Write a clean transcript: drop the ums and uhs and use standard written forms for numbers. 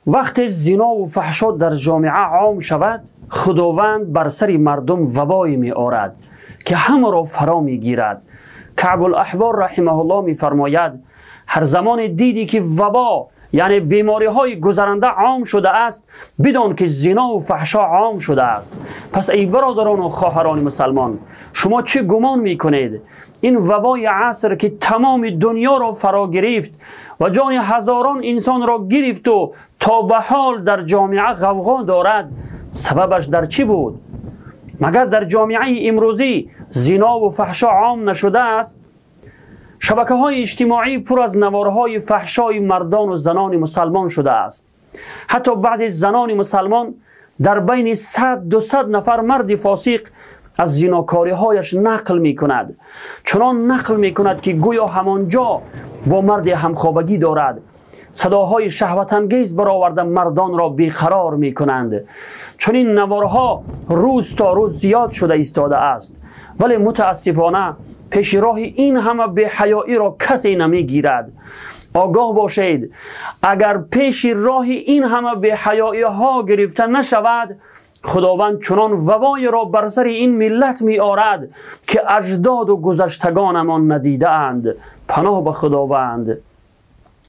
Вақте зино ва фаҳшо дар ҷомеа ом шавад, Худованд бар сари мардум вабое меорад, ки ҳамаро фаро мегирад. Каъбул-Аҳбор раҳимаҳуллоҳ мефармояд: ҳар замоне дидӣ ки вабо, яъне бемориҳои гузаранда ом шудааст, бидон ки зино ва фаҳшо ом шудааст. Пас эй бародарону хоҳарони мусалмон, шумо чӣ гумон мекунед? Ин вабои аср, ки тамоми дунёро фаро гирифт ва ҷони ҳазорон инсонро гирифту то ба ҳол дар ҷомеа ғавғо дорад, сабабаш дар чӣ буд? Магар дар ҷомеаи имрӯзӣ зино ва фаҳшо ом нашудааст? Шабакаҳои иҷтимоӣ пур аз наворҳои фаҳшои мардону занони мусалмон шудааст. Ҳатто баъзе занони мусалмон дар байни 100-200 нафар марди фосиқ аз зинокориҳояш нақл мекунад. Чунон нақл мекунад, ки гӯё ҳамон ҷо бо марде ҳамхобагӣ дорад. Садоҳои шаҳватангез бароварда, мардонро беқарор мекунанд. Чунин наворҳо рӯз то рӯз зиёд шуда истодааст, вале мутаассифона пеши роҳи ин ҳама беҳаёиро касе намегирад. Огоҳ бошед, агар пеши роҳи ин ҳама беҳаёиҳо гирифта нашавад, Худованд чунон вабоеро бар сари ин миллат меорад, ки аҷдоду гузаштагонамон надидаанд. Паноҳ ба Худованд.